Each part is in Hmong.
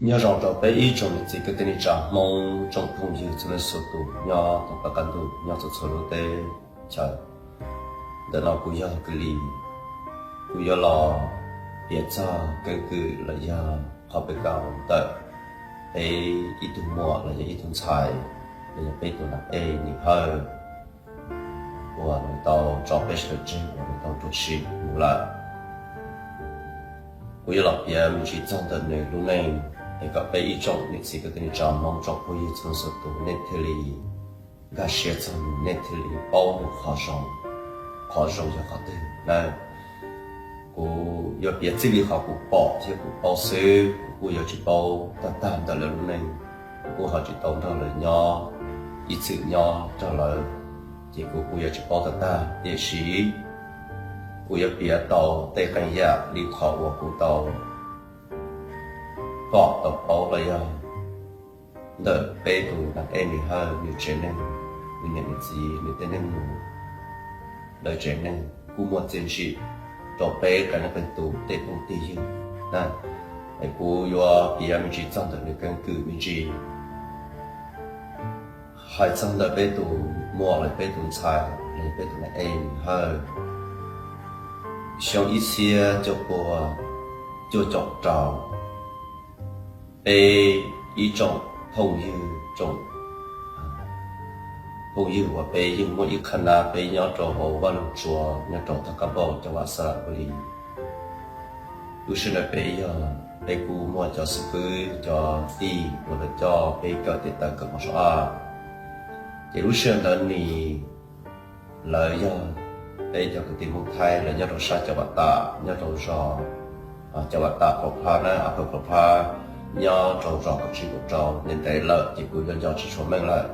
Nyob zoo rau peb ib tsoom niam txiv kwv tij neej tsa Hmoob, tsoom phooj ywg txhua leej txhua tus nyob thoob plaws qab ntuj, nyob txhua txhua lub teb chaws. Ntawm no kuv yog Kwv Lis, kuv yuav los piav txog keeb kwm los yog qhov peb kaum ntawm peb ib tug muam los yog ib tug ntxhais, los yog peb tus nam ej Nis Hawj, uas nws tau tso peb sawv daws tseg uas nws tau tuag sim mus lawm. Kuv yuav los piav me ntsis txog ntawm nws lub neej, es kom peb ib tsoom niam txiv kwv tij neej tsa Hmoob, tsoom phooj ywg txhua leej txhua tus nej thiaj li nkag siab txog nws, nej thiaj li paub nws qhov zoo, qhov zoo yog qhov twg na. Kuv yuav piav txij li qhov kuv pom thiab kuv paub xwb, kuv kuj yuav tsis paub tag tag ntawm lawv lub neej, kuv kuj ho tsis tau nrog lawv nyob ib txwm nyob nrog lawv, ces kuv kuj yuav tsis paub tag tag. Tiam sis kuv yuav piav tau tej qee yam li qhov uas kuv tau pom tau paub los yog ntawm peb tus nam ej Nis Hawj nws tsev neeg, nws niam nws txiv, nws tej neeg mus, lawv tsev neeg kuj muaj txiaj ntsim rau peb qee leej qee tus tej phooj tej ywg na. Es kuv yuav piav me ntsis txog ntawm nws keeb kwm me ntsis. Hais txog ntawm peb tus muam los peb tus ntxhais los peb tus nam ej Nis Hawj, xyoo ib txhiab cuaj pua cuaj caum rau, peb ib tsoom phooj ywg, tsoom phooj ywg uas peb yeej muaj ib qhab nab, peb nyob rau hauv Vaj Loog Tsua, nyob rau Thaj Kab Npauj, cov vaj Xas Las Pu Lis. Lub sij hawm ntawd peb yog, peb kuj muaj cov xib fwb cov tij uas lawv coj peb kawm tes taw kawm mos sab ab. Ces lub sij hawm ntawd Nis, lawv yog peb cov kwv tij Hmoob Thaib, lawv nyob rau sab Cov Vam Tam, nyob rau zos Cov Vam Tam Kaum Phab na, a pawg Kaum Phab, nyob rau zos kaum tsib kaum rau, ntev ntev lawm ces kuv yuav nco tsis tshua meej lawm.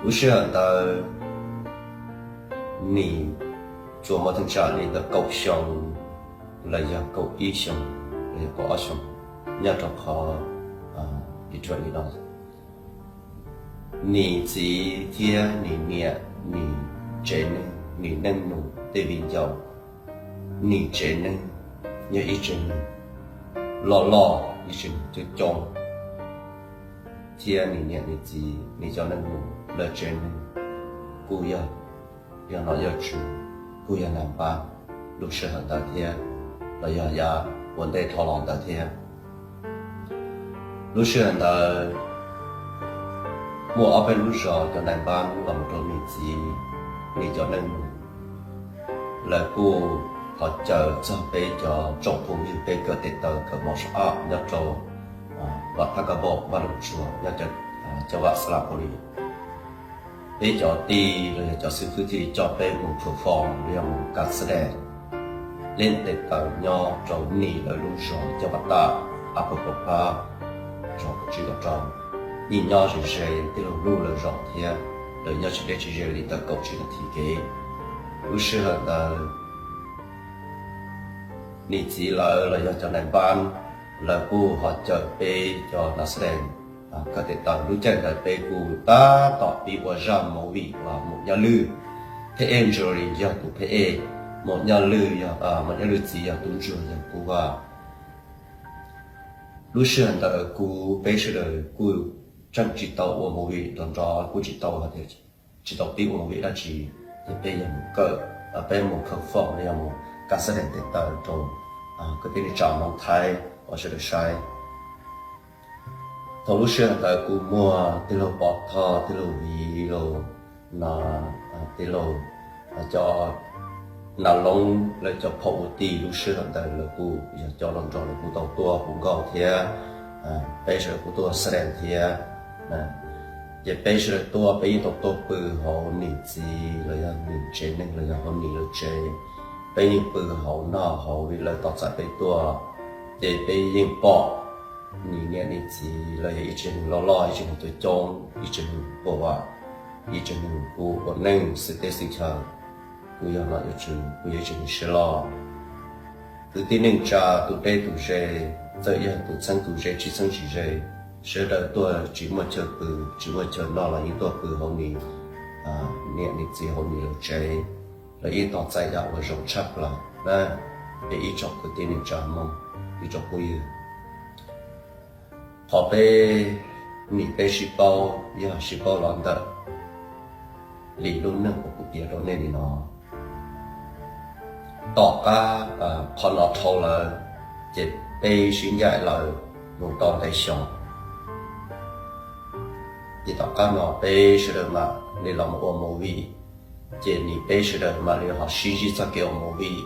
Lub sij hawm ntawd Nis tsuas muaj theej tsam li ntawm kaum xyoo los yog kaum ib xyoo los yog kaum ob xyoo, nyob rau qhov Detroit li no. Nis txiv thiab Nis niam, Nis tsev neeg, Nis neej nus tej viv ncaus, Nis tsev neeg yog ib tsev neeg loj loj, ib tsev neeg coob coob, thiab Nis niam Nis txiv, Nis cov neej nus lawv tsev neeg kuj yog, yog nom yog tswv, kuj yog nais npab lub sij hawm ntawd thiab, los yog yav ua ntej dhau los ntawd thiab. Lub sij hawm ntawd muaj ob peb lub zos cov nais npab los mus rau Nis txiv, Nis cov neej nus, lawv kuj thov caw txog peb cov tsoom phooj ywg peb kawm tes taw kawm mos sab ab nyob rau Vam Thaj Kab Npauj, Vaj Loog Tsua, nyob Cov Vam Xas Las Pu Lis. Peb cov tij los yog cov xib fwb thiaj li coj peb mus phwm foos los yog mus kas xab des, leej tes taw nyob rau Nis lawv lub zos Cov Vam Tam, a pawg Kaum Phab, zos kaum tsib kaum rau. Yeej nyob ze ze tij laug Luj lawv zos thiab, lawv nyob tsis deb tsis ze li ntawm kaum tsib nas this kev. Lub sij hawm ntawd Nis txiv lawv los yog cov nais npab, lawv kuj ho caw peb cov nas xab des kawm tes taw. Lub caij ntawd peb kuj tab tom pib ua zaj movie uas Maum Nyaj Lwj, Pheb Ej Ntsuas Lis yog tus Pheb Ej, Maum Nyaj Lwj yog, Maum Nyaj Lwj txiv yog Tub Ntsuag yog Kub Vaj. Lub sij hawm ntawd kuv, peb sawv daws kuj tseem tsis tau ua movie nrov nrov, kuj tsis tau hais tias tsis tau pib ua movie dab tsi, ces peb yog mus kawm, peb mus phwm foos los yog mus kas xab des tes taw rau kwv tij neej tsa Hmoob Thaib uas sawv daws saib. Thaum lub sij hawm ntawd kuj muaj tij laug Pov Thoj, tij laug Viv los, tij laug, cov nas loob lawv cov phauj ua tij lub sij hawm ntawd lawv kuj yog cov hluas nraug, lawv kuj tau tuaj hu nkauj thiab, peb sawv daws kuj tuaj xab des thiab. Ces peb sawv daws tuaj, peb yeej tau tuaj pw hauv Nis txiv los yog Nis tsev neeg los yog hauv Nis lawv tsev. Peb yeej pw hauv noj hauv vim lawv tos txais peb tuaj. Ces peb yeej pom Nis niam Nis txiv lawv yog ib tsev neeg loj loj, ib tsev neeg coob coob, ib tsev neeg puas vam, ib tsev neeg kuj ua neej xwm teb xwm chaw, kuj yog nom yog tswv, kuj yog ib tsev neeg siab loj. Kwv tij neej tsa tus deb tus ze, txawm yog tus txheeb tus ze tsis txheeb tsis ze, sawv daws tuaj tsis muaj chaw pw, tsis muaj chaw noj los yeej tuaj pw hauv Nis niam Nis txiv hauv Nis lawv tsev. Lawv yeej tos txais yam uas zoo tshaj plaws na, peb ib tsoom kwv tij neej tsa Hmoob, ib tsoom phooj ywg. Qhov peb nim peb sib paub yog sib paub los ntawm li lub neej uas kuv piav rau nej li no. Tom qab qhov no dhau lawm, ces peb sib ncaim lawm mus tau ntev xyoo. Ces tom qab no peb sawv daws mam li los mus ua movie, ces nim peb sawv daws mam li ho sib ntsib txoj kev ua movie.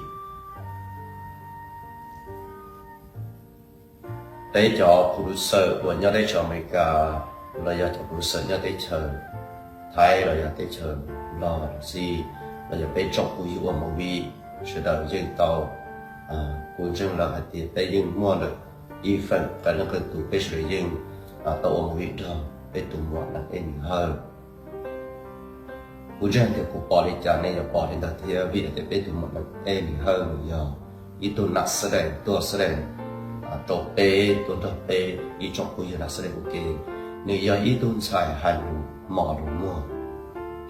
Peb cov producer uas nyob teb chaws Amelikas, los yog cov producer nyob teb chaws Thaib, los yog teb chaws Nplog los xij, los yog peb tsoom phooj ywg ua movie, sawv daws yeej tau, kuv ntseeg lawm hais tias peb yeej muaj lawm ib feem qee leej qee tus peb sawv daws yeej tau ua movie nrog peb tus muam Neeb Ej Nws Hawj. Kuv ntseeg tias kuv pom li cas nej yuav pom li ntawd thiab, vim tias peb tus muam Neeb Ej Nws Hawj nws yog ib tug nam xab dees tuaj xab dees rau peb, tuaj nrog peb ib tsoom phooj ywg nam xab dees ua ke. Nws yog ib tug ntxhais hais lus mos lus muag,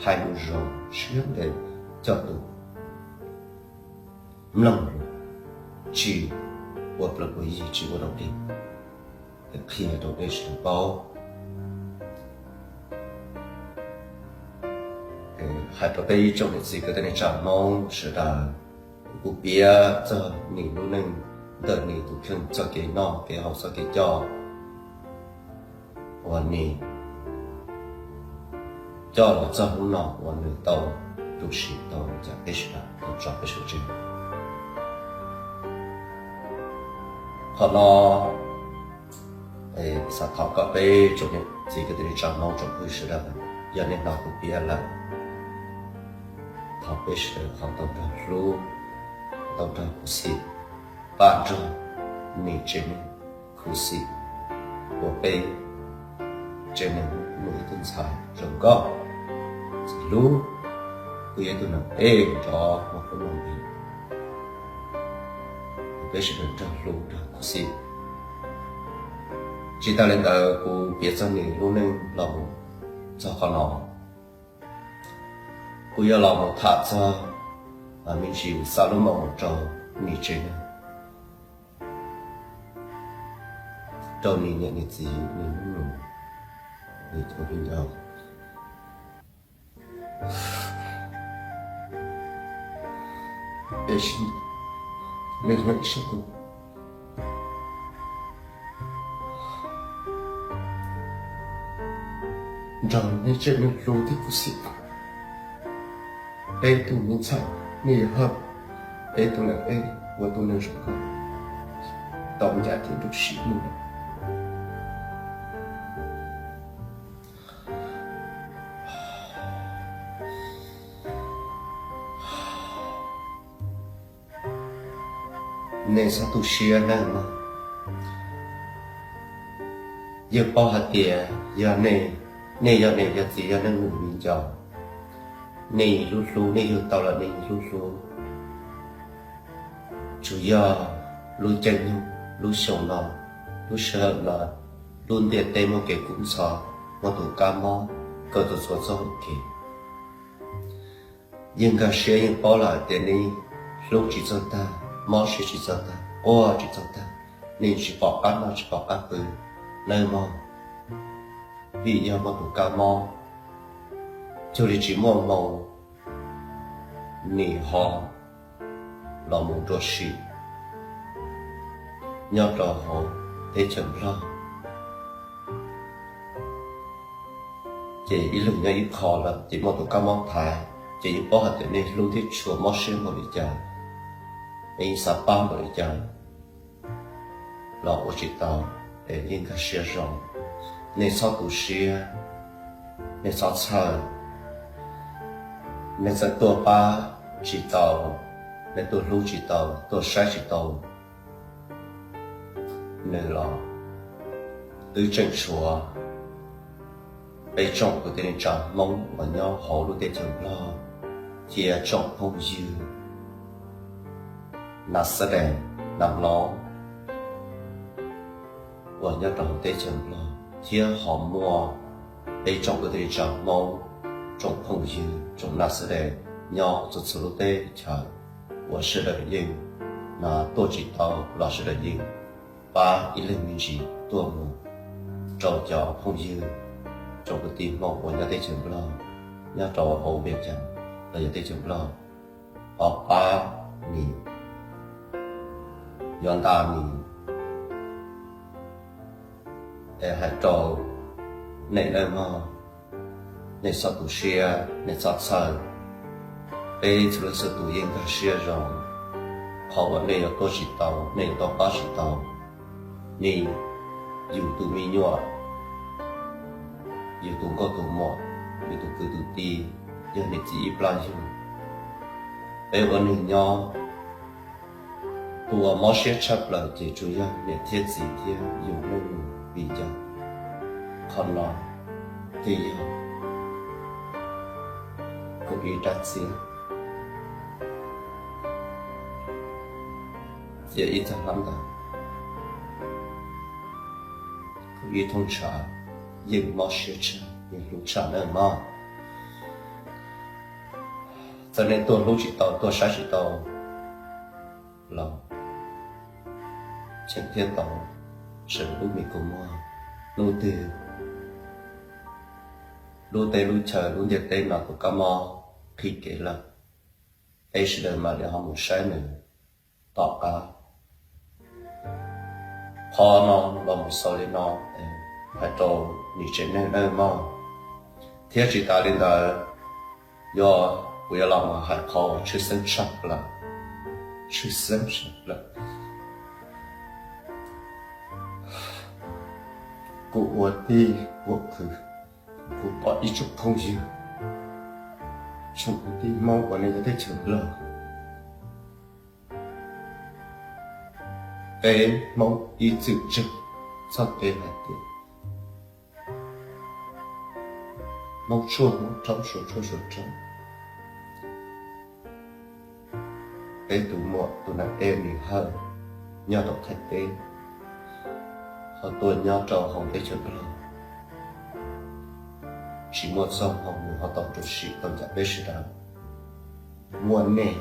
hais lus zoo siab ntev, coj tus mloog lus tsis ua plaws ua yig, tsis ua dog dig, qhia rau peb sawv daws paub. Hais rau peb ib tsoom niam txiv kwv tij neej tsa Hmoob sawv daws, kuv piav txog nws lub neej ntawm nws tus kheej txoj kev noj kev haus txoj kev coj uas nws coj los txog hnub no uas nws tau tu siab tau li cas peb sawv daws tau tso peb sawv daws tseg. Qhov no xav thov kom peb tsoom niam txiv kwv tij neej tsa Hmoob tsoom phooj ywg sawv daws, yog nej hnov kuv piav lawm, thov peb sawv daws ho tau nrog hlub, tau nrog khuv xim, pab nrog nws tsev neeg khuv xim, ua peb tsev neeg mus ib tug ntxhais zoo nkauj, ntxim hlub, kuj yog ib tug neeg ej nrov muaj koob muaj npe, peb sawv daws nrog hlub nrog khuv xim. Tsis tas li ntawd, kuv piav txog nws lub neej los mus txog qhov no, kuv yuav los mus tham txog me ntsis xa lub moo mus rau nws tsev neeg, rau nws niam nws txiv, nws hnub nus, nws cov viv ncaus. Nws yog ib sab tus nrog neb tsev neeg hlub thiab khuv xim peb tug me ntxhais, nws yog Hawj, peb tug neeg ej, ua tug neeg zoo nkauj, tau ncaim thiab tu siab mus. Nej txhob tu siab nawb mog. Yeej paub hais tias yog nej, nej yog niam yog txiv yog neeg nus viv ncaus, nej hlub hlub, nej yug tau los nej hlub hlub. Tsuas yog lub caij nyoog, lub xyoo no, lub sij hawm no, lub ntiaj teb muaj kev kub ntxhov, muaj tus kab mob kaw txhua txhua txoj hau kev. Yeej nkag siab yeej paub lawm tias nej hlub tsis txawj tag, mob siab tsis txawj tag, quaj tsis txawj tag, nej tsis pom qab noj tsis pom qab pw nawb mog. Vim yog muaj tus kab mob, cuag li tsis muaj hmoo, nim ho los mus rua sim nyob rau hauv teb chaws Nplog. Ces ib leeg nyob ib qho lawm ces muaj tus kab mob thaiv, ces yeej paub hais tias nej hlub thiab tshua mob siab npaum li cas, nej yeej xav pab npaum li cas los ua tsis tau, es yeej nkag siab zoo. Nej txhob tu siab, nej txhob txhawj, nej txawm tuaj pab tsis tau, nej tuaj hlub tsis tau, tuaj saib tsis tau nws los twb tseem tshuav peb tsoom kwv tij neej tsa Hmoob uas nyob hauv lub teb chaws Nplog thiab tsoom phooj ywg nas xab dees, nas laub uas nyob rau hauv teb chaws Nplog thiab ho muaj peb tsoom kwv tij neej tsa Hmoob, tsoom phooj ywg, tsoom nas xab dees nyob txhua txhua lub teb chaws uas sawv daws yeej tuaj tsis tau los sawv daws yeej pab ib leeg me ntsis tuaj mus rau cov phooj ywg, rau kwv tij Hmoob uas nyob teb chaws Nplog, nyob rau hauv Vias Cas los yog teb chaws Nplog, ho pab Nis, yuav nta Nis, es hais rau nej nawb mog, nej txhob tu siab, nej txhob txhawj. Peb txhua leej txhua tus yeej nkag siab zoo, qhov uas nej yuav tuaj tsis tau, nej yuav tau pab tsis tau, nej yus tus me nyuam, yus tus nkauj tus muam, yus tus kwv tus tij, yog niam txiv ib plab yug. Peb ua neeg nyob, tus uas mob siab tshaj plaws ces tsuas yog niam thiab txiv thiab yus leej nus vim yog qhov no thiaj yog kuv ib rab txiab, txiab ib txog hlab ntawd, kuv ib thooj ntshav yeej mob siab tshaj, yeej hlub tshaj nawb mog. Txawm nej tuaj hlub tsis tau, tuaj saib tsis tau los tseem thiaj tau sawv lub me kua muag. Hnub twg lub teb lub chaw lub ntiaj teb no tus kab mob qhib kev lawm, peb sawv daws mam li ho mus saib nws tom qab. Qhov no los mus xaus li no, hais rau Nis tsev neeg nawb mog. Thiab tsis tas li ntawd, yog kuv yuav los mus hais qhov uas tshwj xeeb tshaj plaws, tshwj xeeb tshaj plaws, kuv ua tij ua kwv, kuv pom ib tsoom phooj ywg, tsoom kwv tij Hmoob uas nyob teb chaws Nplog, peb Hmoob ib txwm tseem txoj kev hais tias Hmoob tshuaj Hmoob rhaub, Suav tshuaj Suav rhaub. Peb tus muam tus nam Ej Nis Hawj nyob rau Thaib teb, ho tuaj nyob rau hauv teb chaws Nplog, tsis muaj txoj hmoo nws ho tau rau sim tau ncav peb sawv daws. Muaj nej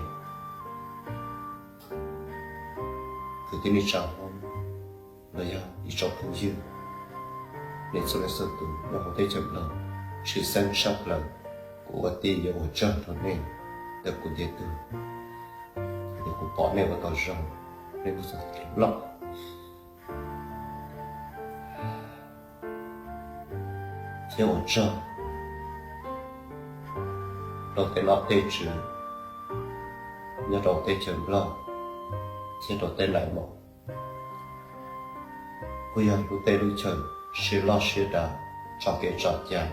kwv tij neej tsa Hmoob los yog ib tsoom phooj ywg, nej txhua leej txhua tus nyob hauv teb chaws Nplog, tshwj xeeb tshaj plaws, kuv ua tij yuav ua tsaug rau nej, rau kuv ntiag tug, yog kuv pom nej ua tau zoo, nej muaj txoj kev loj thiab ua tsaug rau tej nom tej tswv nyob rau teb chaws Nplog thiab rau teb nais Hmoob, kuj yog lub teb lub chaw siab loj siab dav, tso kev tso cai,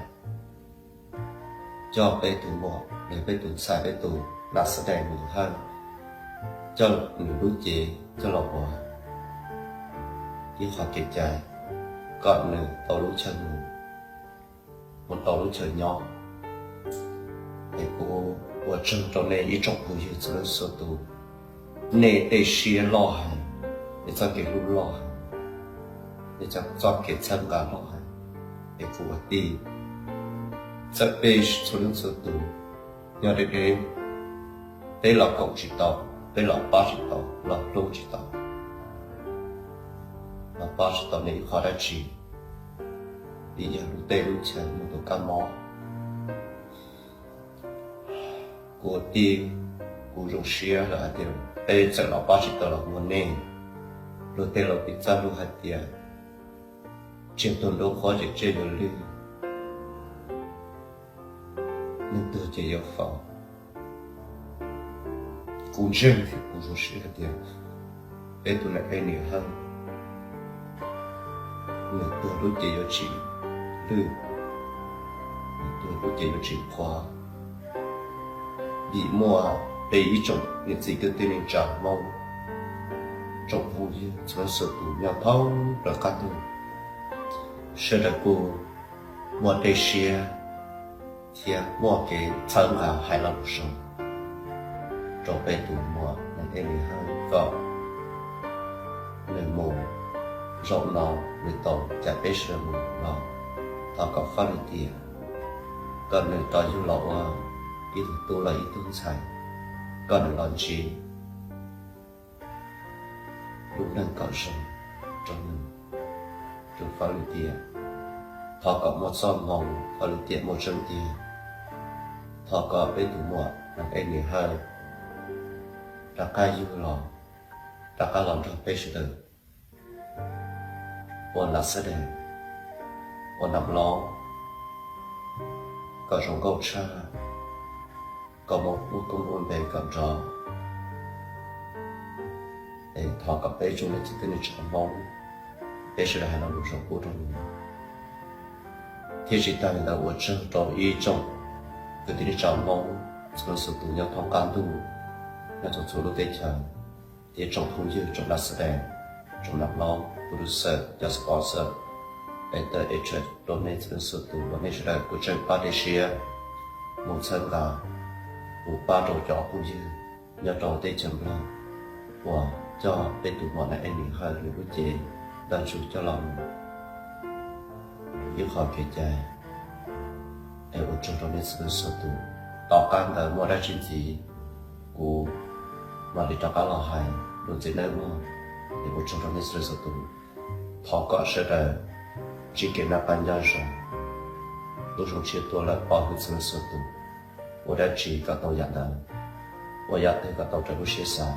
coj peb tus muam los peb tus ntxhais peb tus nam xab dais Nis Hawj, coj nws lub cev coj los ua ib qho kev cai, kom nws tau lub chaw mus, mus tau lub chaw nyob. Es kuv ua tsaug rau nej ib tsoom phooj ywg txhua leej txhua tus, nej tej siab loj heev, nej txoj kev hlub loj heev, nej txoj kev txhawb nqa loj heev. Es kuv ua tij, txawm peb txhua leej txhua tus nyob deb deb, peb los koom tsis tau, peb los pab tsis tau, los hlub tsis tau, los pab tsis tau nej ib qho dab tsi, vim yog lub teb lub chaw muaj tus kab mob. Kuv ua tij, kuv zoo siab lawm hais tias peb txawm los pab tsis tau los muaj nej. Luag tej laus piv txoj lus hais tias, tsiaj tuag nruab qhuab ces tsiaj yuav lwj, neeg tuag ces yuav faus. Kuv ntseeg thiab kuv zoo siab hais tias peb tus nam Ej Nis Hawj, nws tuag lub cev yuav tsis lwj, nws tuag lub cev yuav tsis qhuav, vim muaj peb ib tsoom niam txiv kwv tij neej tsa Hmoob, tsoom phooj ywg txhua leej txhua tus nyob thoob plaws qab ntuj, sawv daws kuj muaj dej siab thiab muaj kev txhawb nqa hais lo lus zoo rau peb tus muam nam Ej Nis Hawj kom nws mus zaum no, nws tau cam peb sawv daws mus los thov kom faj lwm tiam, kom nws rov yug los ua ib tug tub los ib tug ntxhais, kom nws los ntsib lub neej kom zoo rau nws, rau faj lwm tiam. Thov kom muaj txoj hmoo, thov lub tiam muaj tseeb tiag. Thov kom peb tus muam Nas Ej Nis Hawj rov qab yug los, rov qab los nrog peb sawv daws ua nam xab dees, ua nam laub, kom zoo nkauj tshaj, kom muaj koob muaj npe kom nrov. Es thov kom peb tsoom niam txiv kwv tij neej tsa Hmoob, peb sawv daws hais lo lus zoo pub rau nws, thiab tsis tas li ntawd ua tsaug rau ib tsoom kwv tij neej tsa Hmoob txhua leej txhua tus nyob thoob qab ntuj, nyob txhua txhua lub teb chaws, thiab tsoom phooj ywg, tsoom nam xab dees, tsoom nam laub, producer, cov sponsor, editor, actor, rau nej txhua leej txhua tus uas nej sawv daws kuj tseem pab dej siab mus txhawb nqa, mus pab rau cov phooj ywg nyob rau teb chaws Nplog uas coj peb tus muam Nas Ej Nis Hawj nws lub cev Ntawj Ntsug coj los mus ib qho kev cai. Es ua tsaug rau nej txhua leej txhua tus. Tom qab ntawd muaj dab tsi ntxiv, kuv mam li rov qab los hais dua ntxiv nawb mog. Es ua tsaug rau nej txhua leej txhua tus. Thov kom sawv daws ntsib kev noj qab nyob zoo, lub zoo tshiab tuaj lawm, pab hwm txhua leej txhua tus, ua dab tsi kom tau yam ntawd, ua yam twg kom tau raws lub siab xav.